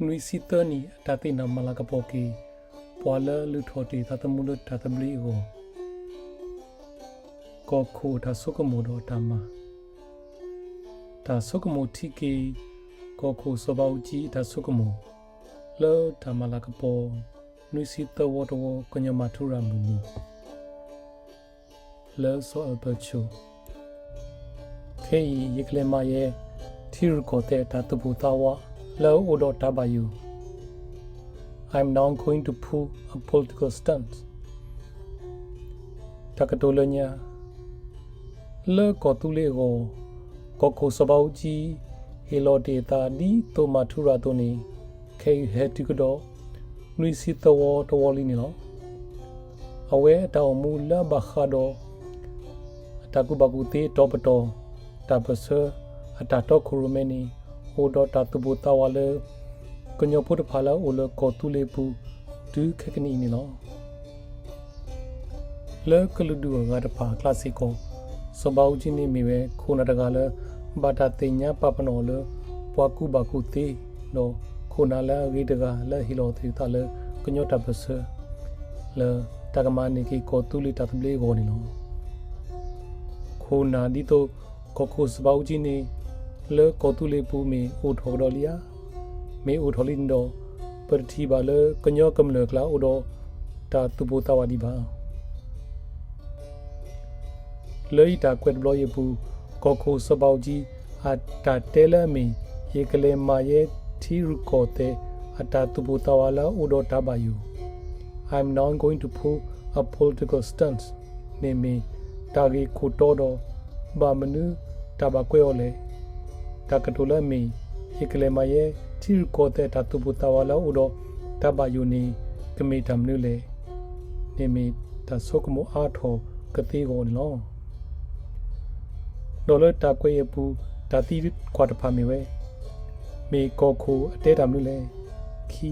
နွံဆံသၢနံၣ် အတၢ်သ့ၣ်နီၣ်မၤလၤကပီၤက့ၤ ပှၤလၢလုၢ်ထီၣ်တ့ၢ်သးသမူလၢတၢ်သဘျ့အဂီၢ်, ကီၢ်ခိၣ်အတၢ်ဆိကမိၣ်ဒီးအတၢ်မၤ, တၢ်ဆိကမိၣ်ထံက့ၤ ကီၢ်ခိၣ်စီၤဘးအူကၠံအတၢ်ဆိကမိၣ် လၢတၢ်မၤလၤကပီၤ နွံဆံသၢဝီတဝီ ကညီမၤထူရၤမုၢ်နံၤ လၢစီၤအၢဘၢၣ်ဆိၣ် ခဲအံၤ ယကလဲၤမၤယဲ ထံရူၢ်ကီၢ်သဲးတၢ်သူၣ်ပိၢ်သးဝး လၢအအိၣ်ဒီးတၢ်ဘၣ်ယိၣ်, I'm now going to pull a political stunt. တၢ်ကတိၤလၢညါ, လၢကီၢ်သူလ့ၤအဂီၢ်, ကီၢ်ခိၣ်စီၤဘးအူကၠံ ဟ့ၣ်လီၤတ့ၢ်အသးဒ်သိးမၤထူရၤအသိးန့ၣ် ခဲအံၤဟဲတုၤကဒီး နွံဆံသၢဝီတဝီလံန့ၣ်လီၤ. အဝဲအတၢ်အိၣ်မူလၢအဘၣ်ဃးဒီး အတၢ်ကူၣ်ဘၣ်ကူၣ်သ့အတီၤပတီၢ်, တၢ်ပၢၢ်ဆၢအတၢ်တီခိၣ်ရိၣ်မဲန့ၣ် အိၣ်ဒီးတၢ်သူၣ်ပိၢ်သးဝးလၢ ကညီဖိတဖၣ်လၢအအိၣ်လၢကီၢ်သူလ့ၤအပူၤ တုၤခဲကနံၣ်အံၤန့ၣ်လီၤ. လၢကလုာ်ဒူၣ်အဂၤတဖၣ်အကျါစ့ၢ်ကီး, စီၤဘးအူကၠံန့ၣ်မ့ၢ်ဝဲ ခိၣ်နၢ်တဂၤလၢ ဘၣ်တၢ်သ့ၣ်ညါပာ်ပနီၣ်အီၤလၢ ပှၤကူၣ်ဘၣ်ကူၣ်သ့, ဒီးခိၣ်နၢ်လၢအဂ့ၤတဂၤလၢအဟ့ၣ်လီၤသ့ၣ်အသးလၢ ကညီတၢ်ပၢၢ်ဆၢ လၢတၢ်ကမၤန့ၢ်က့ၤကီၢ်သူလ့ၤတၢ်သဘျ့အဂီၢ်န့ၣ်လီၤ. ခိၣ်နၢ်ဒ်သိး ကီၢ်ခိၣ်စီၤဘးအူကၠံန့ၣ် လၢကီၢ်သူလ့ၤအပူၤမ့ၢ်အိၣ်ထီၣ်ကဒီးလံဧါ. မ့ၢ်အိၣ်ထီၣ်လံန့ၣ်ဒီး ပတထံၣ်ဘၣ်လၢကညီကမျၢၢ်အကျါအိၣ်ဒီးတၢ်သူၣ်ပိၢ်သးဝးဒံးဘၣ်. လၢယတၢ်ကွဲးတဘျီအံၤအပူၤ, ကီၢ်ခိၣ်စီၤဘးအူကၠံ အတၢ်တဲလၢအမ့ၢ် ယကလဲၤမၤယဲထံရူၢ်ကီၢ်သဲးအတၢ်သူၣ်ပိၢ်သးဝးလၢအအိၣ်ဒီးတၢ်ဘၣ်ယိၣ်, I'm now going to pull a political stunt န့ၣ်မ့ၢ်တၢ်ဂ့ၢ်ခိၣ်တီဒီး ဘၣ်မနုၤတၢ်ဘၣ်ကွဲးအီၤလဲၣ်. တၢ်ကတိၤလၢအမ့ၢ် ယကလဲၤမၤယဲ ထံရူၢ်ကီၢ်သဲးအတၢ်သူၣ်ပိၢ်သးဝးလၢအအိၣ်ဒီးတၢ်ဘၣ်ယိၣ်န့ၣ် ကမ့ၢ်တၢ်မနုၤလဲၣ်န့ၣ်မ့ၢ်တၢ်ဆိကမိၣ်အါထီၣ်ကသ့အဂီၢ်န့ၣ်လီၤ. ဒီးလၢတၢ်ကွဲးအံၤအပူၤ တၢ်သံကွၢ်တဖၣ်မ့ၢ်ဝဲ, မ့ၢ်ကီၢ်ခိၣ်အတဲတၢ်မနုၤလဲၣ်, ခံ,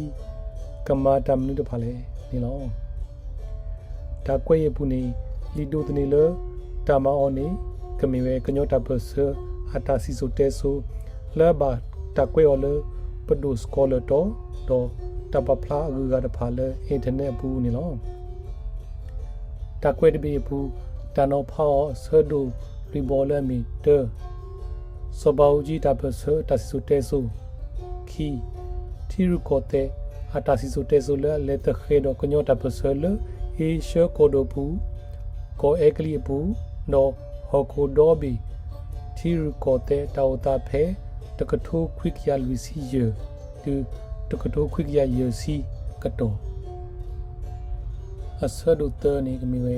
ကမၤတၢ်မနုၤတဖၣ်လဲၣ်န့ၣ်လီၤ. တၢ်ကွဲးအံၤအပူၤန့ၣ် လံာ်ဒိးသန့ၤလၢ တၢ်မၤအီၤန့ၣ် ကမ့ၢ်ဝဲကညီတၢ်ပၢၢ်ဆၢအတၢ်စံၣ်စိၤတဲစိၤ လၢအဘၣ်တၢ်ကွဲးအီၤလၢ ပဒိၣ်စကီၤလၢၢ်တီ ဒီးတၢ်ပာ်ဖျါအဂုၤအဂၤတဖၣ်လၢ internet အပူၤန့ၣ်လီၤ. တၢ်ကွဲးတဘ့ၣ်အပူၤ တၢ်နီၤဖးအီၤအဆၢဒိၣ်လွံၢ်ဘီလၢအမ့ၢ်တၢ, စီၤဘးအူကၠံတၢ်ပၢၢ်ဆၢအတၢ်စံၣ်စိၤတဲစိၤ, ခံ, ထံရူၢ်ကီၢ်သဲးအတၢ်စံၣ်စိၤတဲစိၤလၢအလဲၤသဃဲၤဒီးကညီတၢ်ပၢၢ်ဆၢလၢ အ့ရှၢကီၢ်ဒိၣ်အပူၤ, ကီၢ်အဲကလံးအပူၤ, ဒီးဟီၣ်ခိၣ်ဒီဘ့ၣ် ထံရူၢ်ကီၢ်သဲးအတၢ်အိၣ်သးဖဲ တကထိခွံကယၤလွံၢ်ဆံယဲၢ် တုၤတကထိခွံကယၤယဲၢ်ဆံကတီၢ် အဆၢဒိၣ်သၢန့ၣ်ကမ့ၢ်ဝဲ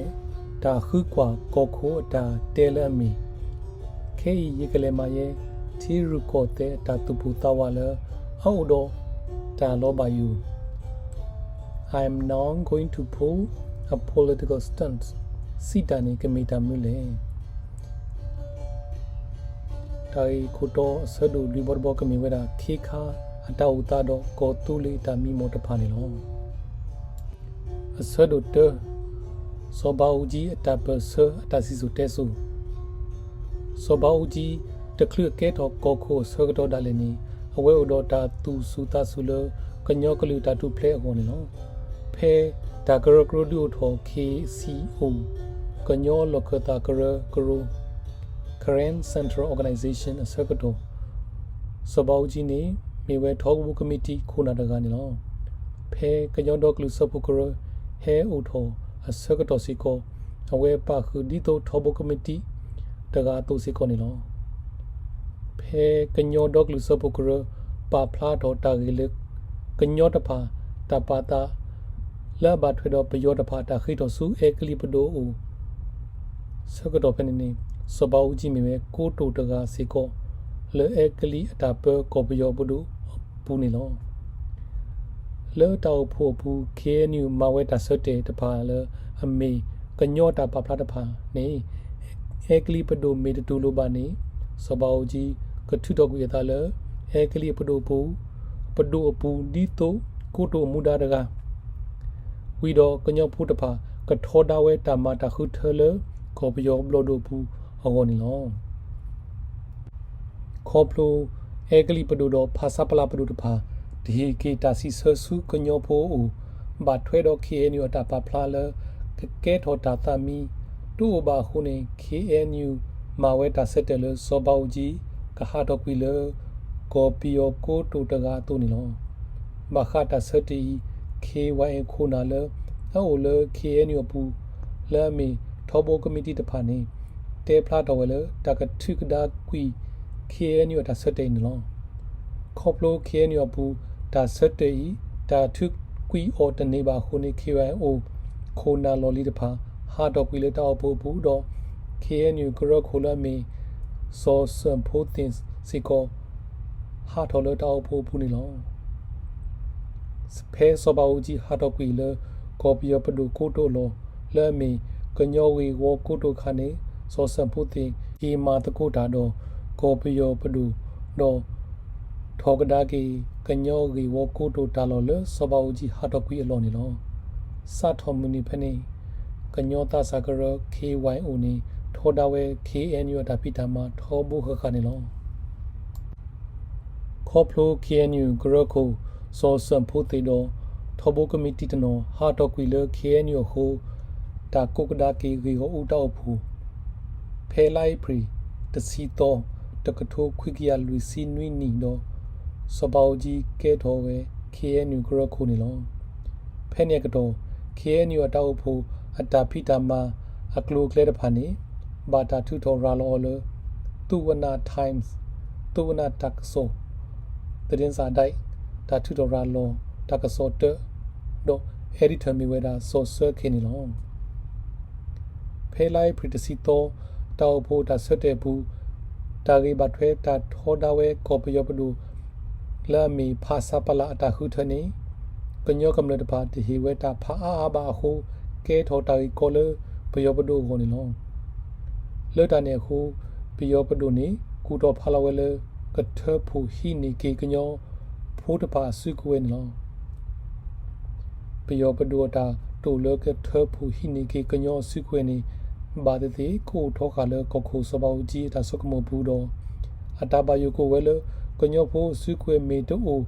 တၢ်ဃုကွၢ်ကီၢ်ခိၣ်အတၢ်တဲလၢအမ့ၢ်, ခဲအံၤယကလဲၤမၤယဲ ထံရူၢ်ကီၢ်သဲးအတၢ်သူၣ်ပိၢ်သးဝးလၢ အအိၣ်ဒီးတၢ်လီၤဘၣ်ယိၣ်, I'm now going to pull a political stunt စံးတၢ်န့ၣ် ကမ့ၢ်တၢ်မနုၤလဲၣ်. တၢ်ဂ့ၢ်ခိၣ်တီအဆၢဒိၣ်လွံၢ်ဘီတဘီကမ့ၢ်ဝဲဒၣ် ခ့ခါအတၢ်အိၣ်သးဒီးကီၢ်သူလ့ၤအတၢ်မံမီၢ်တဖၣ်န့ၣ်လီၤ. အဆၢဒိၣ်တၢ, စီၤဘးအူကၠံအတၢ်ပၢၢ်ဆၢအတၢ်စံၣ်စိၤတဲစိၤ, စီၤဘးအူကၠံ တချုးအကဲထီၣ်ကီၢ်ခိၣ်အဆၢကတီၢ်ဒၣ်လဲာ်န့ၣ် အဝဲအိၣ်ဒီးတၢ်သူၣ်စူၤသးစူၤလၢ ကညီကလုာ်တၢ်ထူၣ်ဖျဲးအဂီၢ်န့ၣ်လီၤ. ဖဲတၢ်ကရၢကရိဒုးအိၣ်ထီၣ် KCO ကညီလီၢ်ခၢၣ်သးကရၢကရိ Karen Central Organization အဆၢကတီၢ်, စီၤဘးအူကၠံန့ၣ် မ့ၢ်ဝဲထီဘိကမံးတံာ်ခိၣ်နၢ်တဂၤန့ၣ်လီၤ. ဖဲကညီဒီကလုာ်စၢဖှိၣ်ကရၢ ဟဲအိၣ်ထီၣ်အဆၢကတီၢ်စ့ၢ်ကီး အဝဲပာ်ဃုာ်ဒ်သိးထီဘိကမံးတံာ်တဂၤအသိးစ့ၢ်ကီးန့ၣ်လီၤ. ဖဲကညီဒီကလုာ်စၢဖှိၣ်ကရၢ ပာ်ဖျါထီၣ်တၢ်ဂ့ၢ်လၢ ကညီတဖၣ်တၢ်ပာ်သး လၢအဘၣ်ထွဲဒီးပယီၤတဖၣ်တၢ်ဃ့ထီၣ်ဆူအဲကလံးပဒိၣ်အအိၣ် ဆၢကတီၢ်ဖဲန့ၣ်န့ၣ် စီၤဘးအူကၠံမ့ၢ်ဝဲကိတိာ်တဂၤစ့ၢ်ကီး လၢအဲကလံးအတၢ်ပၢကီၢ်ပယီၤပဒိၣ်အပူၤန့ၣ်လီၤ. လၢတၢ်အိၣ်ဖှိၣ်အပူၤ KNU မၤဝဲတၢ်ဆၢတဲာ်တဖၣ်လၢအမ့ၢ်ကညီတၢ်ပာ်ဖျါတဖၣ်န့ၣ် အဲကလံးပဒိၣ်မ့ၢ်တတူၢ်လိာ်ဘၣ်န့ၣ် စီၤဘးအူကၠံ ကထုးထီၣ်ကွံာ်အသးလၢ အဲကလံးအပဒိၣ်အပူၤ ပဒိၣ်အပူၤဒ်သိးကိတိာ်အမူဒါတဂၤ ဝံၤဒီးကညီဖိတဖၣ် ကထီဒါဝဲတၢ်မၤတၢ်ဃုထၢလၢ ကီၢ်ပယီၤဘျီၣ်ဒိၣ်အပူၤအဂီၢ်န့ၣ်လီၤ. ခီဖျိအဲကလံးပဒိၣ်ဒီးဖၣ်ဆါပလၢ်ပဒိၣ်တဖၣ် တဟ့ၣ်က့ၤတၢ်စံးဆၢဆူကညီဖိအအိၣ် ဘၣ်ထွဲဒီး ခ့ၣ်အဲၣ်ယူၣ် အတၢ်ပာ်ဖျါလၢ ကကဲထီၣ်တၢ်သးမံ တအိၣ်ဘၣ်အဃိန့ၣ် ခ့ၣ်အဲၣ်ယူၣ် မၤဝဲတၢ်ဆၢတဲာ်လၢ စီၤဘးအူကၠံ ကဟးထီၣ်ကွံာ်လၢ ကီၢ်ပယီၤကိတိာ်တဂၤအသိးန့ၣ်လီၤ. ဘၣ်ဃးတၢ်ဆၢတဲာ်အံၤ ခ့ၣ်ဝဲၣ်အ့ၣ် ခိၣ်နၢ်လၢ အအိၣ်လၢ ခ့ၣ်အဲၣ်ယူၣ် အပူၤ လၢအမ့ၢ် ထီဘိကမံးတံာ်တဖၣ်န့ၣ် တဲဖျါထီၣ်ဝဲလၢ တၢ်ကထုးကဒါကွံာ် ခ့ၣ်အဲၣ်ယူၣ် အတၢ်ဆၢတဲာ်အံၤန့ၣ်လီၤ. ခီဖျိ ခ့ၣ်အဲၣ်ယူၣ် အပူၤ တၢ်ဆၢတဲာ်အံၤ တၢ်ထုးကွံာ်အီၤတန့ၢ်ဘၣ်အဃိန့ၣ် ခ့ၣ်ဝဲၣ်အ့ၣ် ခိၣ်နၢ်လီၢ်လံၤတဖၣ် ဟးထီၣ်ကွံာ်လၢတၢ်အိၣ်ဖှိၣ်အပူၤဒီး ခ့ၣ်အဲၣ်ယူၣ် ကရၢခိၣ်လၢအမ့ၢ် စီၤစၢၣ်ဖိသ့ၣ်စ့ၢ်ကီး ဟးထီၣ်လၢတၢ်အိၣ်ဖှိၣ်အပူၤန့ၣ်လီၤ. ဖဲစီၤဘးအူကၠံ ဟးထီၣ်ကွံာ်လၢ ကီၢ်ပယီၤပဒိၣ်ကိတိာ်အလီၢ် လၢအမ့ၢ် ကညီဂ့ၢ်ဝီကိတိာ်အခါန့ၣ် စီၤစၢၣ်ဖိသ့ၣ် က့ၤမၤသကိးတၢ်ဒီး ကီၢ်ပယီၤပဒိၣ် ဒီး ထီၣ်ကဒါက့ၤ ကညီဂ့ၢ်ဝီကိတိာ်တၢ်လီၢ်လၢ စီၤဘးအူကၠံ ဟးထီၣ်ကွံာ်အလီၢ်န့ၣ်လီၤ. စးထီၣ်မုၢ်နံၤဖဲန့ၣ် ကညီသးစၢ်ကရၢ ခ့ၣ်ဝဲၣ်အ့ၣ် န့ၣ် ထီဒါဝဲ ခ့ၣ်အဲၣ်ယူၣ် အတၢ်ဖံးတၢ်မၤထီဘိဃၣ်ဃၣ်န့ၣ်လီၤ. ခီဖျိ ခ့ၣ်အဲၣ်ယူၣ် ကရၢခိၣ် စီၤစၢၣ်ဖိသ့ၣ်ဒီး ထီဘိကမံးတံာ်တနီၤ ဟးထီၣ်ကွံာ်လၢ ခ့ၣ်အဲၣ်ယူၣ် အဃိ တၢ်ကိးကဒါက့ၤဂ့ၢ်ဂီၢ်အူတၢ်အိၣ်ဖှိၣ် ဖဲလါအ့ဖြ့ၣ် တဆံသီ တကထိခွံကယၤလွံၢ်ဆံနွံနံၣ်ဒီး စီၤဘးအူကၠံ ကဲထီၣ်ဝဲ ခ့ၣ်အဲၣ်ယူၣ် ကရၢခိၣ်န့ၣ်လီၤ. ဖဲန့ၣ်အကတီၢ် ခ့ၣ်အဲၣ်ယူၣ် အတၢ်အိၣ်ဖှိၣ် အတၢ်ဖံးတၢ်မၤ အကျိၤအကျဲတဖၣ်န့ၣ် ဘၣ်တၢ်ထုးထီၣ်ရၤလီၤအီၤလၢ သုးဝနၢ် Times သုးဝနၢ်တၢ်ကစီၣ် သတင်းစာတိုက် တၢ်ထုးထီၣ်ရၤလီၤတၢ်ကစီၣ်တၢး ဒီး editor မ့ၢ်ဝဲဒၣ် စီၤစၢခ့ၣ်န့ၣ်လီၤ. ဖဲလါအ့ဖြ့ၣ်တဆံသီ တၢ်အိၣ်ဖှိၣ်တၢ်ဆၢတဲာ်အပူၤ တၢ်ဂ့ၢ်ဘၣ်ထွဲတၢ်ထီဒါဝဲကီၢ်ပယီၤပဒိၣ် လၢအမ့ၢ် ဖဆပလ အတၢ်ဃုထၢန့ၣ် ကညီကမျၢၢ်တဖၣ်တဟ့ၣ်ဝဲတၢ်ဖးအါအါဘၣ်အဃိ ကဲထီၣ်တၢ်ဂ့ၢ်ကီလၢပယီၤပဒိၣ်အဂီၢ်န့ၣ်လီၤ. လၢတၢ်န့ၣ်အဃိ ပယီၤပဒိၣ်န့ၣ် ကူၣ်တီၢ်ဖးလီၤဝဲလၢ ကထၢဖှိၣ်ဟံးန့ၢ်က့ၤကညီဖိတဖၣ်အစုကဝဲၤန့ၣ်လီၤ. ပယီၤပဒိၣ်အတၢ်တိာ်လၢကထၢဖှိၣ်ဟံးန့ၢ်က့ၤကညီအစုကဝဲၤန့ၣ် ဘၣ်သ့ၣ်သ့ၣ် ကအိၣ်ထီဃာ်လၢကီၢ်ခိၣ်စီၤဘးအူကၠံအတၢ်ဆိကမိၣ်အပူၤဒီး အတၢ်ဘၣ်ယိၣ်ကိၣ်ဝဲလၢ ကညီဖိအစုကဝဲၤမ့ၢ်တအိၣ်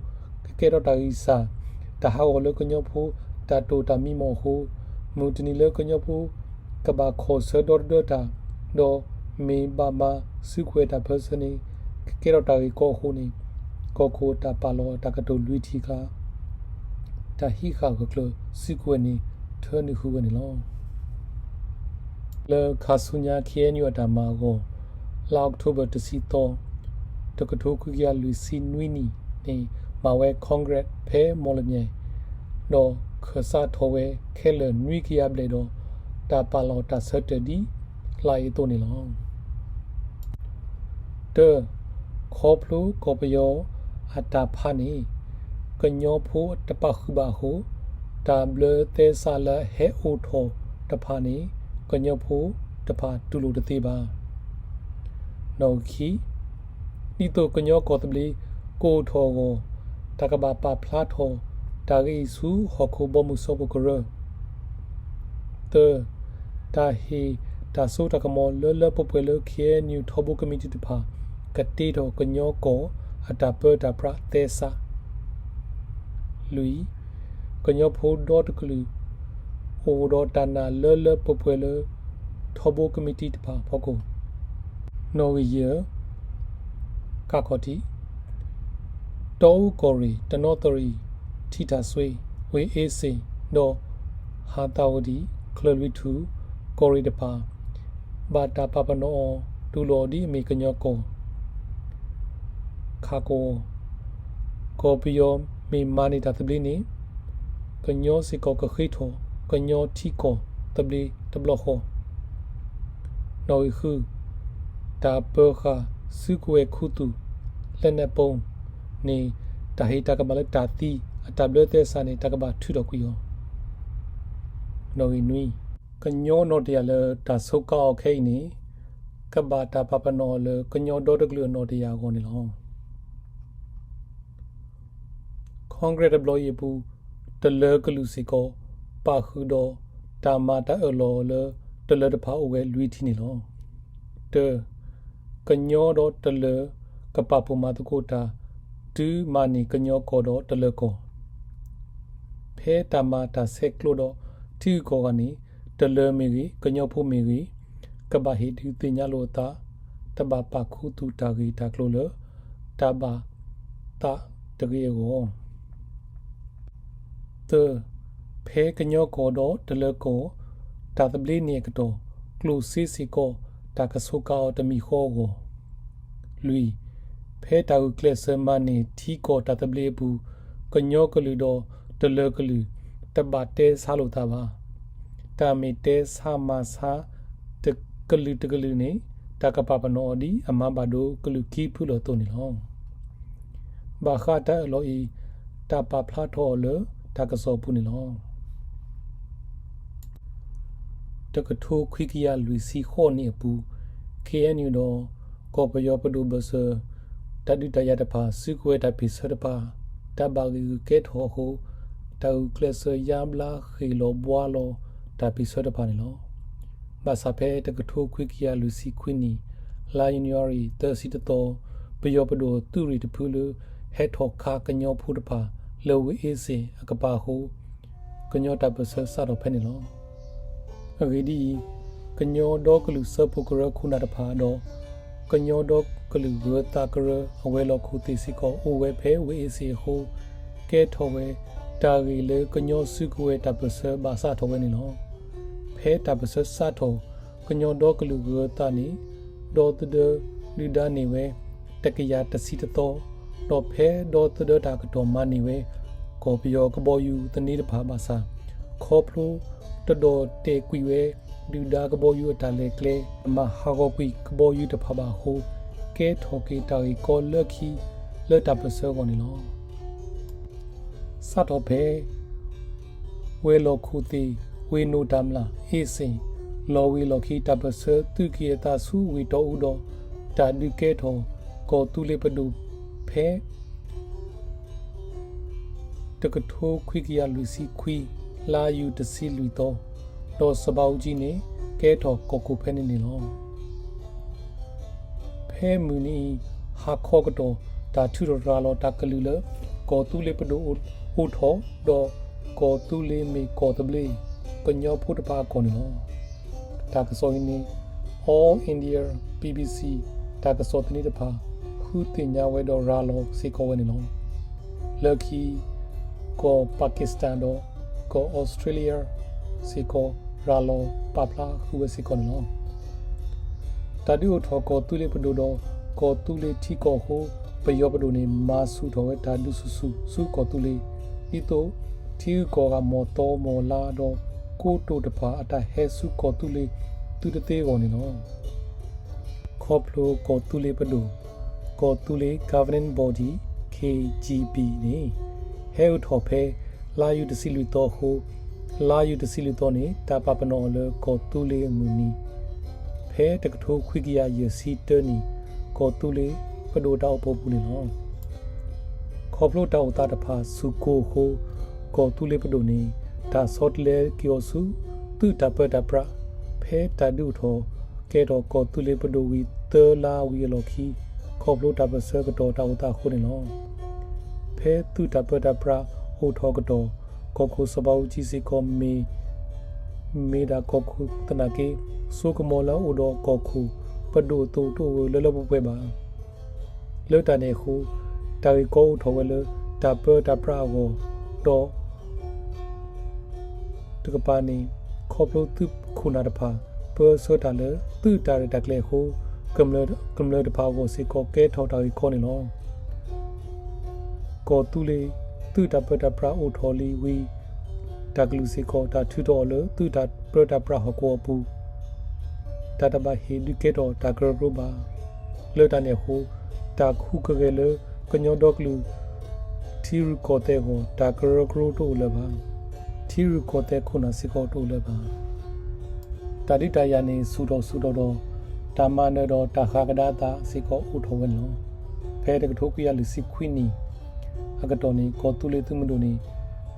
ကကဲထီၣ်တၢ်ဂံၢ်စၢ် တၢ်ဟးဂီၤလၢကညီဖိတၢ်တိာ်တၢ်မံမီၢ်အဃိ မုၢ်တနံၤလၢကညီဖိ ကဘၣ်ခီၣ်ဆၢဒီတဒၢတၢ် ဒီးမ့ၢ်ဘၣ်မၤစုကဝဲၤတၢ်ပၢဆှၢန့ၣ် ကကဲထီၣ်တၢ်ဂ့ၢ်ကီအဃိန့ၣ် ကီၢ်ခိၣ်တၢ်ပာ်လီၤတၢ်ကတိၤလွံၢ်ထံၣ်အကျါ တၢ်ဟံးဃာ်ဂၢၢ်ကျၢၤစုကဝဲၤန့ၣ် ထၢနုာ်ဃုာ်ဝဲန့ၣ်လီၤ. လၢခါဆူညါ ခ့ၣ်အဲၣ်ယူၣ် အတၢ်မၤအဂီၢ် လါအီးကထိဘၢၣ်တဆံသီ တကထိခွံကယၤလွံၢ်ဆံနွံနံၣ်န့ၣ် မၤဝဲ Congress ဖဲမီၣ်လမၠဲၣ် ဒီးခၢၣ်စးထီၣ်ဝဲခဲလၢာ်နွံကယၤဘျဲၣ်ဒီး တၢ်ပာ်လီၤတၢ်ဆၢတဲာ်ဒ်လာ်အံၤအသိးန့ၣ်လီၤ. တၢ, ခီဖျိကီၢ်ပယီၤအတၢ်ဖးန့ၣ် ကညီဖိတပာ်ဃုာ်ဘၣ်အဃိ တၢ်ဘျၢသဲစးလၢအဟဲအိၣ်ထီၣ်တဖၣ်န့ၣ် ကညီဖိတဖၣ်တူၢ်လိာ်တသ့ဘၣ်. နီၣ်ဂံၢ်ခံ, ဒ်သိးကညီကီၢ်သဘျ့ကအိၣ်ထီၣ်အဂီၢ် တၢ်ကဘၣ်ပာ်ဖျါထီၣ်တၢ်ဂ့ၢ်အံၤဆူဟီၣ်ခိၣ်ဘီမုၢ်စၢဖှိၣ်ကရၢ သၢ, တၢ်ဟ့ၣ်တၢ်စိတၢ်ကမီၤလၢလၢပှဲၤပှဲၤလၢ ခ့ၣ်အဲၣ်ယူၣ် ထီဘိကမံးတံာ်တဖၣ် ကတ့ထီၣ်ကညီကီၢ်အတၢ်ပၢတၢ်ပြးသဲစး, လွံၢ်, ကညီဖိဒီတကလုာ် အိၣ်ဒီးတၢ်နာ်လၢလၢပှဲၤပှဲၤလၢ ထီဘိကမံးတံာ်တဖၣ်အဖီခိၣ်, နီၣ်ဂံၢ်ယဲၢ် ကခီၣ်ထံး တီအူကီၢ်ရ့ၣ် တနီသရံၣ် ထံထၣ်စွ့ ဝ့ၢ်အ့စ့ၣ် ဒီး ဟးသးဝဒံၣ် ချၢၣ်လွံၢ်ထူၣ် ကီၢ်ရ့ၣ်တဖၣ် ဘၣ်တၢ်ပာ်ပနီၣ်အီၤ တူၢ်လိာ်အီၤဒ်အမ့ၢ်ကညီကီၢ်, ခးကဝီၤ ကီၢ်ပယီၤမ့ၢ်မၤန့ၢ်တၢ်သဘျ့န့ၣ် ကညီစ့ၢ်ကီးကဃ့ထီၣ် ကညီထံကီၢ်သဘျ့တဘျီဃီ, နီၣ်ဂံၢ်ဃု တၢ်ပၢဃာ်စုကဝဲၤခူသူၣ် လက်နက်ပိုင် န့ၣ် တၢ်ဟ့ၣ်တၢ်ကမၣ်လၢတၢ်သံ အတၢ်ဘျၢသဲစးန့ၣ် တၢ်ကဘၣ်ထုးထီၣ်ကွံာ်အီၤ, နီၣ်ဂံၢ်နွံ ကညီနီၣ်တယာ်လၢတၢ်စူးကါအီၤခဲအံၤန့ၣ် ကဘၣ်တၢ်ပာ်ပနီၣ်အီၤလၢကညီဒီတကလုာ်အနီၣ်တယာ်အဂီၢ်န့ၣ်လီၤ. Congress တဘျီအံၤအပူၤ တလၢၤကလုာ်စ့ၢ်ကီး ပာ်ဃုာ်ဒီးတၢ်မၤတၢ်အၢၣ်လီၤအီၤလၢ တလၢၤတဖၣ်အိၣ်ဝဲလွံၢ်ထံၣ်န့ၣ်လီၤ. တၢ, ကညီဒီးတလၢၤ ကပာ်ဖှိၣ်မၤသကိးတၢ် တုၤမၤန့ၢ်ကညီကီၢ်ဒီးတလၢၤကီၢ်, ဖဲတၢ်မၤတၢ်ဆဲးကျိးဒီးထံဂုၤကီၢ်ဂၤန့ၣ် တလၢၤမ့ၢ်ဂ့ၤ ကညီဖိမ့ၢ်ဂ့ၤ ကဘၣ်ဟ့ၣ်ဒုးသ့ၣ်ညါလိာ်အသး, တဘၣ်ပာ်ခူသူၣ်တၢ်ဂ့ၢ်တၢ်ကျိၤလၢ တၢ်ဘၣ်သးတဂ့ၤအဂီၢ် သၢ, ဖဲကညီကီၢ်ဒီးတလၢၤကီၢ် တၢ်သဘျ့န့ၢ်အကတီၢ် ကျိၣ်စ့စ့ၢ်ကီး တၢ်ကဆိးကါအီၤတမံၤဃီအဂီၢ်, လွံၢ်, ဖဲတၢ်ဂုာ်ကျဲးစၢးမၤန့ၢ်ထံကီၢ်တၢ်သဘျ့အပူၤ ကညီကလုာ်ဒီးတလၢၤကလုာ် တဘၣ်တဲဆါလိာ်သးဘၣ်. တၢ်မ့ၢ်တဲဆါမၤဆါ တကလုာ်တကလုာ်န့ၣ် တၢ်ကပာ်ပနီၣ်အီၤဒ်အမၤဘၣ်ဒိကလုာ်ခံဖုလၢာ်အသိးန့ၣ်လီၤ. ဘၣ်ဃးတၢ်အၢၣ်လီၤအံၤ တၢ်ပာ်ဖျါထီၣ်အီၤလၢတၢ်ကစီၣ်အပူၤန့ၣ်လီၤ. တကထိခွံကယၤလွံၢ်ဆံဃိးနံၣ်အပူၤ ခ့ၣ်အဲၣ်ယူၣ်ဒီး ကီၢ်ပယီၤပဒိၣ်ဘၢၣ်စၢၤ တၢ်ဒုးတၢ်ယၤတဖၣ် စုကဝဲၤတၢ်ပ့ၢ်ဆၢတဖၣ် တၢ်ဘၣ်ဂ့ၢ်ဂုာ်ကဲထီၣ်အဃိ တၢ်ဂုာ်ကျဲးစၢးယါဘျါဃ့ၢ်လီၤဘှါလီၤတၢ်ပ့ၢ်ဆၢတဖၣ်န့ၣ်လီၤ. ဘၣ်ဆၣ်ဖဲတကထိခွံကယၤလွံၢ်ဆံခွံနံၣ် လါယနူၤအါရံၤသၢဆံတသီ ပယီၤပဒိၣ်သုးရ့ၣ်တဖုလၢ ဟဲထီၣ်ခးကညီဖိတဖၣ် လၢဝ့ၢ်အ့စ့ၣ်အကပၤအဃိ ကညီတၢ်ပၢၢ်ဆၢစးထီၣ်ဖဲန့ၣ်လီၤ. အဂ့ၢ်ဒ်အံၤ, ကညီဒီကလုာ်စၢဖှိၣ်ကရၢခိၣ်နၢ်တဖၣ်ဒီး ကညီဒီကလုာ်ဂၢၤသးကရၢ အဝဲၤလီၢ်ခိၣ်သ့ၣ်စ့ၢ်ကီး အိၣ်ဝဲဖဲဝ့ၢ်အ့စ့ၣ်အဃိ ကဲထီၣ်ဝဲ တၢ်ဂ့ၢ်လၢကညီစုကဝဲၤတၢ်ပၢၢ်ဆၢဘၣ်စးထီၣ်ဝဲန့ၣ်လီၤ. ဖဲတၢ်ပၢၢ်ဆၢစးထီၣ် ကညီဒီကလုာ်ဂၢၤသးန့ၣ် ဒီသဒၢဒုၣ်ဒါန့ၢ်ဝဲ တကယၤတဆံတသီ, ဒီးဖဲဒီသဒၢတၢ်အကတီၢ်မၤန့ၢ်ဝဲ ကီၢ်ပယီၤကဘီယူၤသန့တဖၣ်ဘၣ်ဆၣ် ခီဖျိတဒီၣ်တဲာ်ကွံာ်ဝဲ ဒုၣ်ဒါကဘီယူၤအတၢ်လဲၤကျဲ တမၤဟးဂီၤကွံာ်ကဘီယူၤတဖၣ်ဘၣ်အဃိ ကဲထီၣ်က့ၤတၢ်ဂ့ၢ်ကီလၢခံ လၢတၢ်ပၢၢ်ဆၢအဂီၢ်န့ၣ်လီၤ. စးထီၣ်ဖဲ ဝဲၤလီၢ်ခိၣ်သ့ၣ် ဝ့ၢ်နိၣ်တၢ်မျၢ် အ့စ့ၣ် လီၤဝံၤအလီၢ်ခံ တၢ်ပၢၢ်ဆၢသုးက့ၤအသးဆူဝ့ၢ်တီအူဒီး တၢ်ဒုးကဲထီၣ် ကီၢ်သူလ့ၤပဒိၣ်ဖဲ တကထိခွံကယၤလွံၢ်ဆံခွံ လါယူၤတဆံလွံၢ်သီ, ဒီးစီၤဘးအူကၠံန့ၣ် ကဲထီၣ်ကီၢ်ခိၣ်ဖဲန့ၣ်န့ၣ်လီၤ. ဖဲမုၢ်နံၤအံၤ ဟါခီကတီၢ် တၢ်ထုးထီၣ်ရၤလီၤတၢ်ကလုၢ်လၢ ကီၢ်သူလ့ၤပဒိၣ်အိၣ်ထီၣ် ဒီးကီၢ်သူလ့ၤမ့ၢ်ကီၢ်သဘျ့ ကညီဖိတဖၣ်အကီၢ်န့ၣ်လီၤ. တၢ်ကစီၣ်အံၤန့ၣ် All India B B C တၢ်ကစီၣ်သန့တဖၣ် ဃုသ့ၣ်ညါဝဲဒီးရၤလီၤစ့ၢ်ကီးဝဲန့ၣ်လီၤ. လၢခံ ကီၢ် Pakistan ဒီး ကီၢ်အီစထြ့လယါ စ့ၢ်ကီး ရၤလီၤပာ်ဖျါဃုာ်ဝဲစ့ၢ်ကီးန့ၣ်လီၤ. တၢ်ဒုးအိၣ်ထီၣ်ကီၢ်သူလ့ၤပဒိၣ်ဒီး ကီၢ်သူလ့ၤထံကီၢ်အဃိ ပယီၤပဒိၣ်န့ၣ် မၤဆူၣ်ထီၣ်ဝဲတၢ်ဒုးဆူၣ်ဆူၣ်ဆူကီၢ်သူလ့ၤ ဒ်သိး ထံဂုၤကီၢ်ဂၤမီၢ်သီမီၢ်လါဒီး ကိတိာ်တဖၣ်အတၢ်ဟဲဆူကီၢ်သူလ့ၤ သုတသ့အဂီၢ်န့ၣ်လီၤ. ခီဖျိကီၢ်သူလ့ၤပဒိၣ် ကီၢ်သူလ့ၤ Governing Body K G B န့ၣ် ဟဲအိၣ်ထီၣ်ဖဲ လါယူၤတဆံလွံၢ်သီအဃိ လါယူၤတဆံလွံၢ်သီန့ၣ် တၢ်ပာ်ပနီၣ်အီၤလၢကီၢ်သူလ့ၤအမုၢ်နံၤ ဖဲတကထိခွံကယၤယဲၢ်ဆံတၢနံၣ် ကီၢ်သူလ့ၤပဒိၣ်တၢ်အိၣ်ဖှိၣ်အပူၤန့ၣ်လီၤ. ခီဖျိတၢ်အိၣ်သးတဖၣ်ဆူၣ်ကိၢ်အဃိ ကီၢ်သူလ့ၤပဒိၣ်န့ၣ် တၢ်ဆီတလဲက့ၤအီၤဆူ သုးတၢ်ပၢတၢ်ပြး ဖဲတၢ်ဒုးအိၣ်ထီၣ်ကဲထီၣ်ကီၢ်သူလ့ၤပဒိၣ်ဝံၤသၢလါဝံၤအလီၢ်ခံ ခီဖျိတၢ်ပၢၢ်ဆၢကတီၢ်တၢ်အိၣ်သးအဃိန့ၣ်လီၤ. ဖဲသုးတၢ်ပၢတၢ်ပြးအိၣ်ထီၣ်ကတီၢ် ကီၢ်ခိၣ်စီၤဘးအူကၠံစ့ၢ်ကီးမ့ၢ် မ့ၢ်ဒၣ်ကီၢ်ခိၣ်သနာ်က့ စိကမီၤလၢအအိၣ်ဒီးကီၢ်ခိၣ်ပဒိၣ်အသိးတအိၣ်လၢလၢပှဲၤပှဲၤဘၣ်. လၢတၢ်န့ၣ်အဃိ တၢ်ဂ့ၢ်ကီအိၣ်ထီၣ်ဝဲလၢ တၢ်ပၢတၢ်ပြးအဂီၢ် ဒီး တကပၤန့ၣ် ခီဖျိသုးခိၣ်နၢ်တဖၣ် ပၢဆှၢတၢ်လၢသုးတၢ်ရဲၣ်တၢ်ကျဲၤအဃိ ကမျၢၢ်တဖၣ်အဂီၢ်စ့ၢ်ကီး ကဲထီၣ်တၢ်ဂ့ၢ်ကီန့ၣ်လီၤ. ကီၢ်သူလ့ၤသုးတၢ်ပၢတၢ်ပြးအိၣ်ထီၣ်လံဝံၤ တၢ်ကလုၢ်စ့ၢ်ကီး တၢ်ထုးထီၣ်အီၤလၢသုးတၢ်ပၢတၢ်ပြးဟီၣ်ကဝီၤအပူၤ တၢ်တဘၣ်ဟ့ၣ်ဒုးကဲထီၣ်တၢ်ကရၢကရိဘၣ်. လၢတၢ်န့ၣ်အဃိ တၢ်ကဟူးကဂဲၤလၢကညီဒီကလုာ် ထံရူၢ်ကီၢ်သဲးအဂီၢ် တၢ်ကရၢကရိတအိၣ်လၢၤဘၣ်. ထံရူၢ်ကီၢ်သဲးခိၣ်နၢ်စ့ၢ်ကီးတအိၣ်လၢၤဘၣ်. တၢ်ဒုးတၢ်ယၤန့ၣ် ဆူၣ်ထီၣ်ဆူၣ်ထီၣ်ဒီး တၢ်မၤနၢၤဒီးတၢ်ဃးကဒါအသးစ့ၢ်ကီးအိၣ်ထီၣ်ဝဲန့ၣ်လီၤ. ဖဲတကထိခွံကယၤလွံၢ်ဆံခွံနံၣ် အကတီၢ်န့ၣ် ကီၢ်သူလ့ၤသုးမုၢ်ဒိၣ်န့ၣ်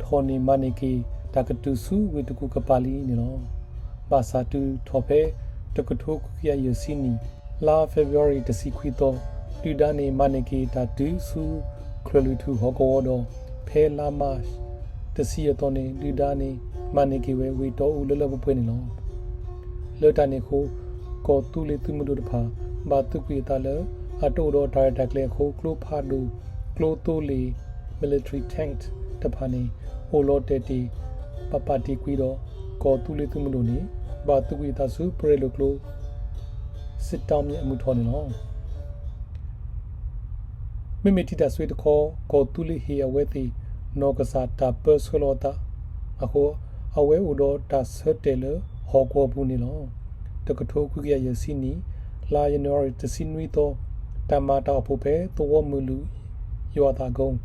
ထီၣ်န့ၢ်မၤန့ၢ်က့ၤ တၢ်ကတုၤဆူဝ့ၢ်တကူၣ်ကပၤလံန့ၣ်လီၤ. ဘၣ်ဆၣ်တုၤထီၣ်ဖဲ တကထိခွံကယၤယဲၢ်ဆံနံၣ် လါဖ့ၤဘြူၤအါရံၤတဆံခွံသီ ဒုၣ်ဒါန့ၣ် မၤန့ၢ်က့ၤတၢ်တုၤဆူ ချၢၣ်လွံၢ်ထူၣ်ဟီၣ်ကဝီၤဒီး ဖဲလါမၢ်ၡး တဆံယဲၢ်သီန့ၣ် ဒုၣ်ဒါန့ၣ် မၤန့ၢ်က့ၤဝဲဝ့ၢ်တီအူလၢလၢပှဲၤပှဲၤန့ၣ်လီၤ. လၢတၢ်န့ၣ်အဃိ ကီၢ်သူလ့ၤသုးမုၢ်ဒိၣ်တဖၣ် ဘၣ်သးကွံာ်အသးလၢ အတအိၣ်ဒီးတၢ်ရဲၣ်တၢ်ကျဲၤအဃိ ကျိဖးဒိၣ် ကျိသိလ့ၣ် military tank တဖၣ်န့ၣ် အိၣ်လီၤတဲာ်တ့ၢ် ပာ်ပာ်တ့ၢ်ကွံာ်ဒီး ကီၢ်သူလ့ၤသုးမုၢ်ဒိၣ်န့ၣ် ဘၣ်သးကွံာ်အသးဆူ ပရဲလိာ်ကျိ စစ်တောင်းမြစ် အမုၢ်ထီၣ်န့ၣ်လီၤ. မ့မ့ၢ်ထံတၢ်ဆှ့တခီ ကီၢ်သူလ့ၤဟ့ၣ်အဝဲသ့ၣ် နီၢ်ကစၢ်တၢ်ပၢဆှၢလီၤအသးအဃိ အဝဲအိၣ်ဒီးတၢ်ဆၢတဲာ်လၢဟီၣ်ကဝီၤပူၤန့ၣ်လီၤ. တကထိခွံကယၤယဲၢ်ဆံနံၣ် လါယနူၤအါရံၤတဆံနွံသီ တၢ်မၤတၢ်အိၣ်ဖှိၣ်ဖဲသဝီမုၢ်လွံၢ် ယွၤသးကိ ဒီး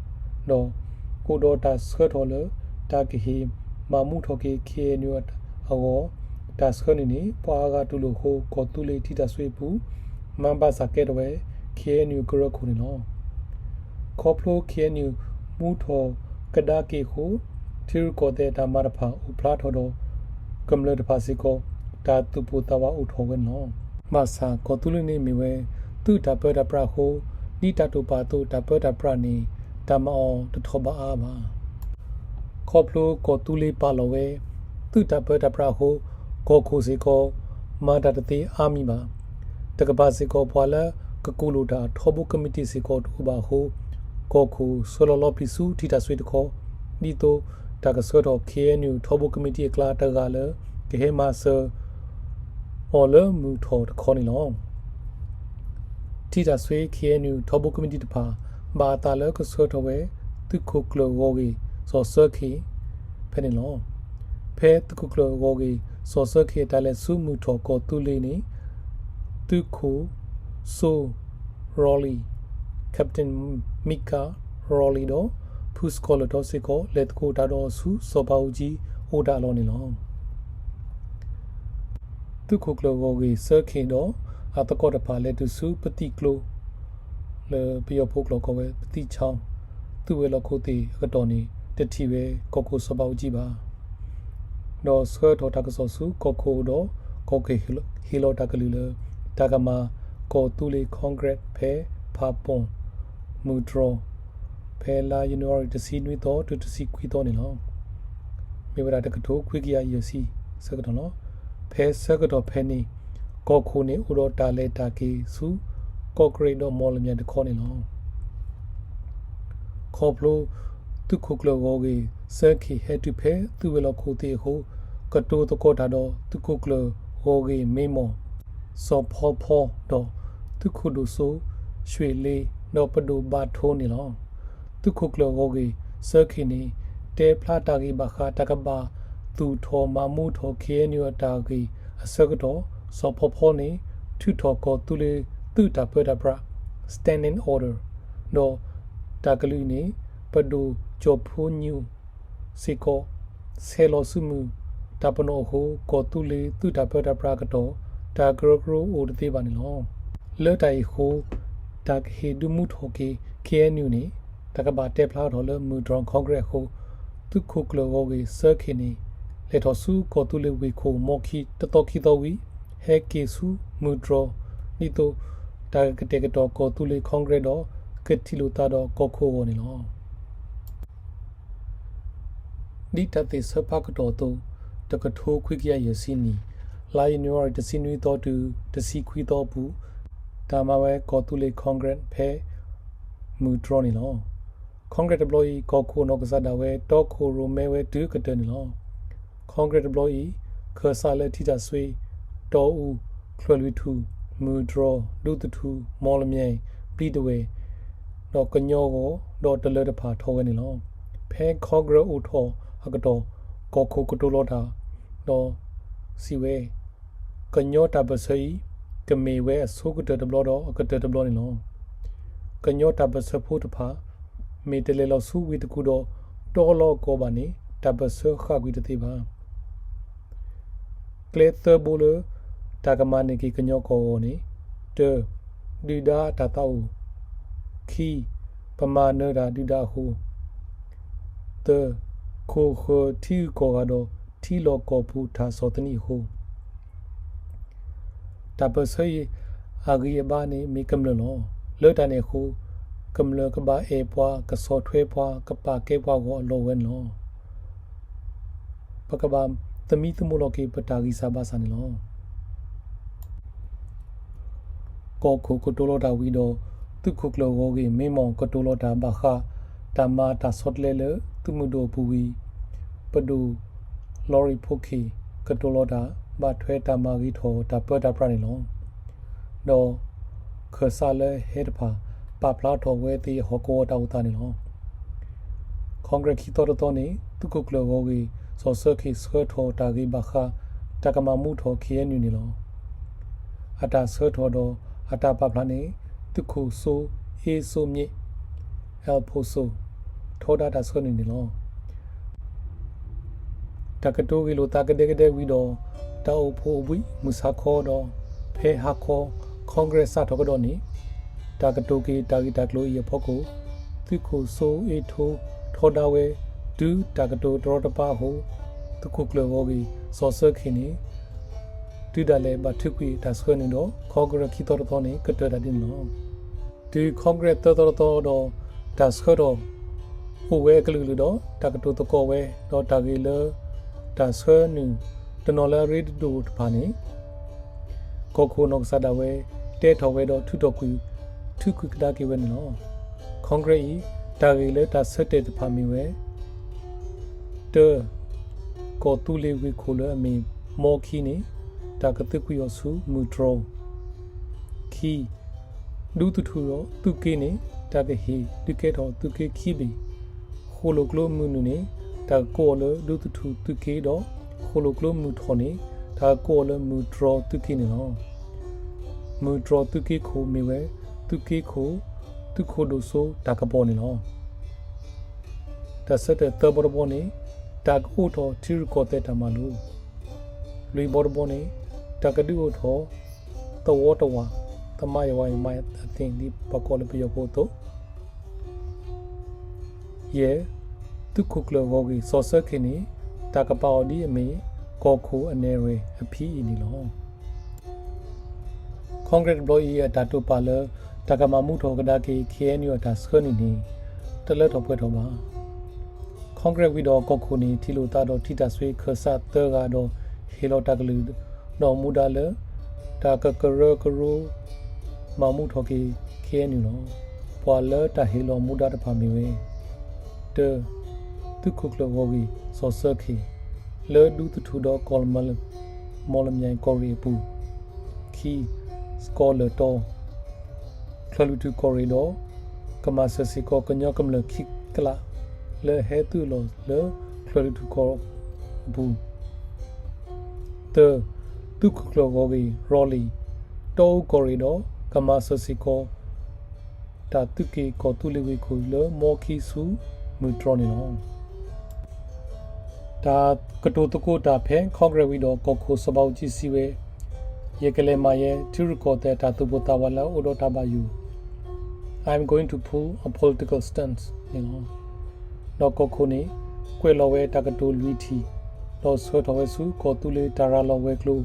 အိၣ်ဒီးတၢ်ဆှၢထီၣ်လၢ တၢ်ကဟ့ၣ်မၤမူထီၣ်က့ၤ ခ့ၣ်အဲၣ်ယူၣ်အဂီၢ် တၢ်ဆှၢန့ၣ်န့ၣ် ပှၤအါဂၤတူၢ်လိာ်အဃိ ကီၢ်သူလ့ၤထံတၢ်ဆှ့အပူၤ မၤဘၣ်ဆၣ်ကဲထီၣ်ဝဲ ခ့ၣ်အဲၣ်ယူၣ်ကရၢခိၣ်န့ၣ်လီၤ. ခီဖျိ ခ့ၣ်အဲၣ်ယူၣ် မူထီၣ်ကဒါက့ၤအဃိ ထံရူၢ်ကီၢ်သဲးအတၢ်မၤတဖၣ်အိၣ်ဖျါထီၣ်ဒီး ကမျၢၢ်တဖၣ်စ့ၢ်ကီး တၢ်သူၣ်ပိၢ်သးဝးအိၣ်ထီၣ်ဝဲန့ၣ်လီၤ. ဘၣ်ဆၣ် ကီၢ်သူလ့ၤန့ၣ်မ့ၢ်ဝဲ သုးတၢ်ပၢတၢ်ပြးအဃိ ဒ်တၢ်တိာ်ပာ်အသိး တၢ်ပၢတၢ်ပြးန့ၣ် တၢ်မၤအီၤတထီၣ်ဘးအါဘၣ်. ခီဖျိကီၢ်သူလ့ၤပာ်လီၤဝဲ သုးတၢ်ပၢတၢ်ပြးအဃိ ကီၢ်ခိၣ်စ့ၢ်ကီး မၤတၢ်တသ့အါမံၤဘၣ်. တကပၤစ့ၢ်ကီး ပှၤလၢကကူၣ်လိာ်တၢ်ထီဘိကမံးတံာ်စ့ၢ်ကီးတအိၣ်ဘၣ်အဃိ ကီၢ်ခိၣ်ဆှၢလီၤလီၤပျံၤဆူထံတၢ်ဆှ့တခီ ဒ်သိးတၢ်ကဆှၢထီၣ် ခ့ၣ်အဲၣ်ယူၣ် ထီဘိကမံးတံာ်အကျါတဂၤလၢ ကဟဲမၤစၢၤ အီၤလၢမုၢ်ထီၣ်တခီန့ၣ်လီၤ. ထံတၢ်ဆှ့ ခ့ၣ်အဲၣ်ယူၣ် ထီဘိကမံးတံာ်တဖၣ် ဘၣ်အသးလၢကဆှၢထီၣ်ဝဲ သုးခိၣ်ကျၢၢ်ဂီၢ်ဂ့ၢ် စီၤစၢခ့ၣ် ဖဲန့ၣ်လီၤ. ဖဲသုးခိၣ်ကျၢၢ်ဂီၢ်ဂ့ၢ် စီၤစၢခ့ၣ်အတၢ်လဲၤဆူမုၢ်ထီၣ်ကီၢ်သူလ့ၤန့ၣ် သုးခိၣ်စိ Raleigh, Captain Micah Raleigh ဒီး ဖုစကီၤလၢၢ်တီစ့ၢ်ကီး လဲၤသကိးတၢ်ဒီးအီၤဆူ စီၤပၤအူကၠံအိၣ်တၢ်အလီၢ်န့ၣ်လီၤ. သုးခိၣ်ကျၢၢ်ဂီၢ်ဂ့ၢ် စၢခ့ၣ် ဒီး အသကိးတဖၣ် လဲၤတုၤဆူပသံၣ်ကျိ လၢပယီၤဖိကျိာ်ကိးဝဲ ပသံၣ်ဆီ သုးဝဲၤလီၢ်ခိၣ်သ့ၣ်အကတီၢ်န့ၣ် တထံၣ်ဝဲကီၢ်ခိၣ်စီၤဘးအူကၠံဘၣ်. ဒီးဆှၢထီၣ်တၢ်ကစီၣ်ဆူကီၢ်ခိၣ်ဒီး ကီၢ်ခိၣ်ဟ့ၣ်လီၤတၢ်ကလုၢ်လၢ တၢ်ကမၤကီၢ်သူလ့ၤ Congress ဖဲဖးပီၣ် မုၢ်တြီၤ ဖဲလါယနူၤအါရံၤ တဆံနွံသီ တုၤတဆံခွံသီန့ၣ်လီၤ. မ့ၢ်ဝဲဒၣ်တကထိခွံကယၤယဲၢ်ဆံ ဆၢကတီၢ်လီၤ. ဖဲဆၢကတီၢ်ဖဲန့ၣ် ကီၢ်ခိၣ်န့ၣ်အိၣ်ဒီးတၢ်လဲၤတၢ်က့ၤဆူ ကီၢ်ကရ့းဒီးမီၣ်လမၠဲၣ်တခီန့ၣ်လီၤ. ခီဖျိ သုးခိၣ်ကျၢၢ်ဂီၢ်ဂ့ၢ် စၢခ့ၣ် ဟဲတုၤဖဲသုးဝဲၤလီၢ်ခိၣ်သ့ၣ်အဃိ ကတိၤသကိးတၢ်ဒီး သုးခိၣ်ကျၢၢ်ဂီၢ်ဂ့ၢ်မ့မီၣ် စီၤဖီဖီ ဒီး သုးခိၣ်ဒိၣ်စိ ရွှ့ၣ်လ့ ဒီးပဒိၣ်ဘးထိန့ၣ်လီၤ. သုးခိၣ်ကျၢၢ်ဂီၢ်ဂ့ၢ် စၢခ့ၣ်န့ၣ် တဲဖျါတၢ်ဂ့ၢ်ဘၣ်ဃးတၢ်ကဘၣ်သူၣ်ထီၣ်မၤမူထီၣ် ခ့ၣ်အဲၣ်ယူၣ် အတၢ်ဂ့ၢ်အဆၢကတီၢ် စီၤဖီဖီန့ၣ် ထုးထီၣ်ကီၢ်သူလ့ၤသုးတၢ်ပၢတၢ်ပြး Standing Order ဒီးတၢ်ကလုၢ်အံၤန့ၣ် ပဒိၣ်ကၠီၣ်ဖိညိၣ် စ့ၢ်ကီး ဆဲးလီၤစုမုၢ်တၢ်ပနီၣ်အဃိ ကီၢ်သူလ့ၤသုးတၢ်ပၢတၢ်ပြးအကတီၢ် တၢ်ကရၢကရိအိၣ်တသ့ဘၣ်န့ၣ်လီၤ. လၢတၢ်အံၤအဃိ တၢ်ကဟ့ၣ်ဒုးမူထီၣ်က့ၤ ခ့ၣ်အဲၣ်ယူၣ် န့ၣ် တၢ်ကဘၣ်တဲဖျါထီၣ်လၢ မုၢ်တြီၤ Congress အဃိ သုးခိၣ်ကျၢၢ်ဂီၢ်ဂ့ၢ် စၢခ့ၣ် န့ၣ် လဲၤထီၣ်ဆူကီၢ်သူလ့ၤဝ့ၢ်ခိၣ် မီခံတသီခံသီဝံၤ ဟဲက့ၤဆူမုၢ်တြီၤ ဒ်သိးတၢ်ကကတဲာ်ကတီၤကီၢ်သူလ့ၤ Congress ဒီး ကထံၣ်လိာ်သးဒီးကီၢ်ခိၣ်အဂီၢ်န့ၣ်လီၤ. ဒ်တၢ်သ့ၣ်ဆၢဖးကတီၢ်အသိး တကထိခွံကယၤယဲၢ်ဆံနံၣ် လါယနူၤအါရံၤ တဆံနွံသီတုၤ တဆံခွံသီအပူၤ တၢ်မၤဝဲကီၢ်သူလ့ၤ Congress ဖဲ မုၢ်တြီၤ န့ၣ်လီၤ. Congress တဘျီအံၤ ကီၢ်ခိၣ်နီၢ်ကစၢ်ဒၣ်ဝဲ တီခိၣ်ရိၣ်မဲဝဲတုၤအကတၢၢ်န့ၣ်လီၤ. Congress တဘျီအံၤ ခၢၣ်စးလၢထံတၢ်ဆှ့, တီအူ, ချၢၣ်လွံၢ်ထူၣ်, မုၢ်တြီၤ, ဒူသထူ, မီၣ်လမၠဲၣ်, ဘျံးဒဝဲၢ်, ဒီးကညီဂီၤ, ဒီးတလၢတဖၣ်ထီၣ်ဝဲန့ၣ်လီၤ. ဖဲ Congress အိၣ်ထီၣ်အကတီၢ် ကီၢ်ခိၣ်ကတိၤလီၤတၢ် ဒီးစံးဝဲ ကညီတၢ်ပၢၢ်ဆၢအံၤ ကမ့ၢ်ဝဲအဆိကတၢၢ်တဘျီဒီးအကတၢၢ်တဘျီန့ၣ်လီၤ. ကညီတၢ်ပၢၢ်ဆၢဖိတဖၣ် မ့ၢ်တလဲၤလီၤဆူဝ့ၢ်တကူၣ်ဒီးတီလီၤအကီၢ်ဘၣ်န့ၣ် တၢ်ပၢၢ်ဆၢဃၣ်ကွံာ်တသ့ဘၣ်. ကျဲသၢဘိလၢ တၢ်ကမၤန့ၢ်က့ၤကညီကီၢ်ဂီၤန့ၣ် တၢ, ဒုၣ်ဒါအတၢ်သးအိၣ်, ခံ, ပမၤနၢၤတၢ်ဒုၣ်ဒါအဃိ, သၢ, ခိၣ်ဃၢၤထံဂုၤကီၢ်ဂၤဒီးထံလီၢ်ကီၢ်ပူၤတၢ်ဆီၣ်သနံးအဃိ တၢ်ပၢၢ်ဆၢအံၤ အဂံၢ်အဘါန့ၣ်မ့ၢ်ကမျၢၢ်လီၤ. လၢတၢ်န့ၣ်အဃိ ကမျၢၢ်ကဘၣ်အဲၣ်ပှၤ, ကဆီၣ်ထွဲပှၤ, ကပာ်ကဲပှၤဂီၢ်အလီၢ်ဝဲန့ၣ်လီၤ. ပကဘၣ်သမံသမိးလီၤက့ၤ ပတၢ်ဂံၢ်စၢ်ဘါစၢ်န့ၣ်လီၤ. ကီၢ်ခိၣ်ကတိၤလီၤတၢ်ဝံၤဒီး သုးခိၣ်ကျၢၢ်ဂီၢ်ဂ့ၢ် မ့မီၢ် ကတိၤလီၤတၢ်ဘၣ်ဃး တၢ်မၤတၢ်ဆီတလဲလၢ သုးမုၢ်ဒိၣ်အပူၤဝံၤ ပဒိၣ် လီရံၣ်ဖိခ့ၣ် ကတိၤလီၤတၢ် ဘၣ်ထွဲတၢ်မၤဂ့ၤထီၣ် တၢ်ပၢတၢ်ပြးန့ၣ်လီၤ. ဒီး ခၢၣ်စးလၢဟဲတဖၣ် ပာ်ဖျါထီၣ်ဝဲသ့ၣ်အဟီၣ်ကဝီၤတၢ်အိၣ်သးန့ၣ်လီၤ. ခီကရဲး ခံသီတသီန့ၣ် သုးခိၣ်ကျၢၢ်ဂီၢ်ဂ့ၢ် စီၤစၢခ့ၣ် ဆှၢထီၣ်တၢ်ဂ့ၢ်ဘၣ်ဃး တၢ်ကမၤမူထီၣ် ခ့ၣ်အဲၣ်ယူၣ်န့ၣ်လီၤ. အတၢ်ဆှၢထီၣ်ဒီး အတၢ်ပာ်ဖျါန့ၣ် သုးခိၣ်စိအ့စိမ့ၣ် El Pozo ထီဒါတၢ်ဆှၢနုာ်န့ၣ်လီၤ. တၢ်ကတိၤဂ့ၢ်လိာ်သးကဒဲကဒဲဝံၤဒီး တၢ်အိၣ်ဖှိၣ်အိၣ်ဘှံးမုၢ်ဆါခီဒီး ဖဲဟါခီ ခီကရဲးစးထီၣ်ကဒီးန့ၣ် တၢ်ကတိၤက့ၤတၢ်ဂ့ၢ်တၢ်ကျိၤအံၤအဖီခိၣ် သုးခိၣ်စိအ့ထိ ထီဒါဝဲ တုၤတၢ်ကတိၤတရီတပါအဃိ သုးခိၣ်ကျၢၢ်ဂီၢ်ဂ့ၢ် စီၤစၢခ့ၣ်န့ၣ် တုၤဒၣ်လဲာ်ဘၣ်ထုးကွံာ်တၢ်ဆှၢနုာ်ဒီး ခီကရဲး ခံသီတသီန့ၣ် ကတၢၢ်တၢ်ဒ်န့ၣ်လီၤ. တုၤခီကရဲး သၢသီတသီဒီး တၢ်ဆှၢထီၣ်အိၣ်ဝဲအကလုာ်ကလုာ်ဒီး တၢ်ကတိၤသကိးဝဲ ဒီးတၢ်ဂ့ၢ်လၢ တၢ်ဆှၢနုာ်တနီၤလၢအရ့ဒိၣ်တဖၣ်န့ၣ် ကီၢ်ခိၣ်နီၢ်ကစၢ်ဒၣ်ဝဲ တဲထီၣ်ဝဲဒီးထုးထီၣ်ကွံာ် ထုးကွံာ်ကဒါက့ၤဝဲန့ၣ်လီၤ. ခီကရဲးအံၤ တၢ်ဂ့ၢ်လၢတၢ်ဆၢတဲာ်တဖၣ်မ့ၢ်ဝဲ တၢ, ကီၢ်သူလ့ၤဝ့ၢ်ခိၣ်လၢအမ့ၢ်မီခံန့ၣ် တၢ်ကသုးကွံာ်အီၤဆူမုၢ်တြီၤ, ခံ, ဒူသထူၣ်ဒီးသုးက့န့ၣ် တၢ်ကဟ့ၣ်ဒုးကဲထီၣ်သုးက့ခံဘ့ၣ်, ဃိၣ်လိာ်ကျိမုၢ်နုာ်န့ၣ် တၢ်ကကိးအီၤလၢဒူသထူၣ်သုးက့ဒီး ဃိၣ်လိာ်ကျိမုၢ်ထီၣ်န့ၣ် တၢ်ကကိးအီၤလၢမုၢ်တြီၤသုးက့န့ၣ်လီၤ. မုၢ်တြီၤသုးက့ခိၣ်မ့ၢ်ဝဲ သုးက့ခိၣ်, သုးခိၣ်ဒိၣ်စိတၢ်ကပီၤန့ၣ်လီၤ. တၢ်ဆၢတဲာ်သၢဘီတဘီန့ၣ် တၢ်ကအိးထီၣ်ထံရူၢ်ကီၢ်သဲးတၢ်မၤလိာ်, လွံၢ်ဘီတဘီန့ၣ် တၢ်ကဒုးအိၣ်ထီၣ် သဝီတဝာ်, သမိုင်းအဝါ အသ့ၣ် ဒ်ပှၤကိးလၢပယီၤဖိအသိး, ယဲၢ်, သုးခိၣ်ကျၢၢ်ဂီၢ်ဂ့ၢ်စီၤစၢခ့ၣ်န့ၣ် တၢ်ကပာ်အီၤဒ်အမ့ၢ် ကီၢ်ခိၣ်အနဲၣ်ရွဲၣ်အဖံအံၤန့ၣ်လီၤ. ခီကရဲးတဘျီအံၤ အတၢ်တိာ်ပာ်လၢ တၢ်ကမၤမူထီၣ်ကဒါက့ၤ ခ့ၣ်အဲၣ်ယူၣ် အတၢ်ဆှၢနုာ်န့ၣ် တလၢထီၣ်ပှဲၤထီၣ်ဘၣ်. ခီကရဲးဝံၤဒီးကီၢ်ခိၣ်န့ၣ် ထံၣ်လိာ်သးဒီးထံၣ်တၢ်ဆိၣ်ဂ့ၤခၢၣ်စးသၢဂၤဒီး ဟ့ၣ်လီၤတၢ်ကလုၢ်ဒီးမူဒါလၢ တၢ်ကကရၢကရိ မၤမူထီၣ်က့ၤ ခ့ၣ်အဲၣ်ယူၣ်န့ၣ်လီၤ. ပှၤလၢတၢ်ဟ့ၣ်လီၤမူဒါတဖၣ်မ့ၢ်ဝဲ တၢ, သုးခိၣ်ကျၢၢ်ဂီၢ်ဂ့ၢ် စီၤစၢခ့ၣ် လၢဒူသထူၣ်ဒီးကီၢ် မီၣ်လမၠဲၣ်ကီၢ်ရ့ၣ်အပူၤ, ခံ, စကီၤလၢၢ်တီၤ ချၢၣ်လွံၢ်ထူၣ်ကီၢ်ရ့ၣ်ဒီး ကမၤစၢၤစ့ၢ်ကီးကညီကမျၢၢ်ခံကလး လၢဟဲသုးအလီၢ်လၢချၢၣ်လွံၢ်ထူၣ်ကီၢ်ရ့ၣ်အပူၤ, သၢ, သုးခိၣ်ကျၢၢ်ဂီၢ်ဂ့ၢ် ရီလံၤ တီအူကီၢ်ရ့ၣ်ဒီး ကမၤစၢၤစ့ၢ်ကီး တၢ်သုးက့ၤကီၢ်သူလ့ၤဝ့ၢ်ခိၣ်လၢမီခံဆူမုၢ်တြီၤန့ၣ်လီၤ. တၢ်ကတိၤသကိးတၢ်ဖဲခီကရဲးဝံၤဒီး ကီၢ်ခိၣ်စီၤဘးအူကၠံစံးဝဲ, ယကလဲၤမၤယဲ ထံရူၢ်ကီၢ်သဲးတၢ်သူၣ်ပိၢ်သးဝးလၢအအိၣ်ဒီးတၢ်ဘၣ်ယိၣ်, I'm going to pull a political stunt န့ၣ်လီၤ. ဒီးကီၢ်ခိၣ်န့ၣ် ကွဲးလီၤဝဲတၢ်ကတိၤလွံၢ်ထံၣ်, ဒီးဆှၢထီၣ်ဝဲဆူကီၢ်သူလ့ၤတၢ်ရၤလီၤဝဲၤကျိၤ,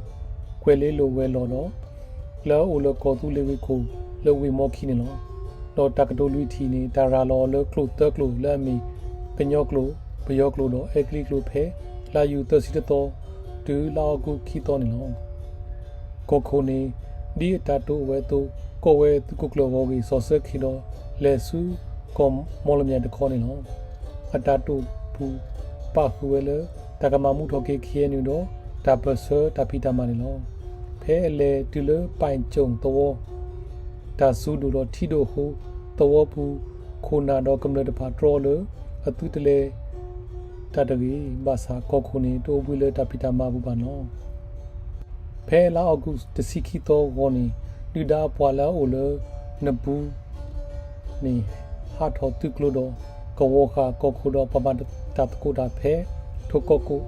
ကွဲၤလ့လိာ်ဝဲၤလီၢ်ဒီး လၢအအိၣ်လၢကီၢ်သူလ့ၤဝ့ၢ်ခိၣ်လၢဝ့ၢ်မီခံန့ၣ်လီၤ. ဒီးတၢ်ကတိၤလွံၢ်ထံၣ်န့ၣ် တၢ်ရၤလီၤအီၤလၢကျိာ်သၢကျိာ်လၢအမ့ၢ် ကညီကျိာ်, ပယီၤကျိာ် ဒီးအဲကလံးကျိာ်ဖဲ လါယူၤသၢဆံတသီ တုၤလါအီကူးခံသီန့ၣ်လီၤ. ကီၢ်ခိၣ်န့ၣ် ဒ်အတၢ်တိာ်အိၣ်ဝဲအသိး ကိးဝဲသုးခိၣ်ကျၢၢ်ဂီၢ်ဂ့ၢ်စီၤစၢခ့ၣ်ဒီး လဲၤဆူကီၢ်မီၣ်လမၠဲၣ်တခီန့ၣ်လီၤ. အတၢ်တိာ်ပူၤ ပာ်ဃုာ်ဝဲလၢ တၢ်ကမၤမူထီၣ်က့ၤ ခ့ၣ်အဲၣ်ယူၣ် ဒီး တၢ်ပၢၢ်ဆၢတၢ်ဖံးတၢ်မၤန့ၣ်လီၤ. ဖဲအလဲၤတုၤလၢပာ်ကၠိၣ်သဝီ တၢ်စူၤဒိၣ်ဒီးထံဒိၣ်အဃိ သဝီပူၤခိၣ်နၢ်ဒီးကမျၢၢ်တဖၣ်တြီအီၤလၢ အသုတလဲၤတၢ်တဂ့ၤဘၣ်ဆၣ် ကီၢ်ခိၣ်န့ၣ် တအိၣ်ဘှံးလၢတၢ်ဖံးတၢ်မၤအပူၤဘၣ်န့ၣ်လီၤ. ဖဲလါအီကူးတဆံခံသီအဂီၢ်န့ၣ် ဒုၣ်ဒါအပှၤလၢအအိၣ်လၢ နပူၤ န့ၣ် ဟးထီၣ်သုးကျိၤဒီး ကဝီၤဃာ်ကီၢ်ခိၣ်ဒီးပှၤမၤတၢ်သကိးတၢ်ဖဲ ထိၣ်ကီၢ်ကိၣ်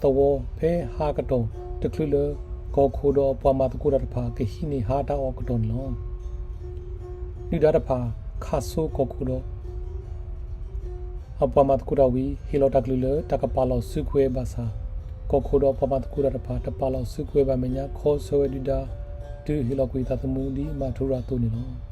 သဝီ ဖဲဟါကတီၢ်တချုးလၢ ကီၢ်ခိၣ်ဒီးအပှၤမၤသကိးတၢ်တဖၣ် ကဟံးန့ၢ်ဟါတၢ်အီၣ်ကတီၢ်န့ၣ်လီၤ. ဒုၣ်ဒါတဖၣ် ခးဆိကီၢ်ခိၣ်ဒီး အပှၤမၤသကိးတၢ်ဝံၤ ဟ့ၣ်လီၤတၢ်ကလုၢ်လၢ တၢ်ကပာ်လီၤစုကဝဲၤဘၣ်ဆၣ် ကီၢ်ခိၣ်ဒီးအပှၤမၤသကိးတၢ်တဖၣ် တပာ်လီၤစုကဝဲၤဘၣ်အမဲာ်ညါ ခီဆၢဝဲဒုၣ်ဒါ တုၤဟ့ၣ်လီၤကွံာ်သးသမူဒ်မၤထူရၤအသိးန့ၣ်လီၤ.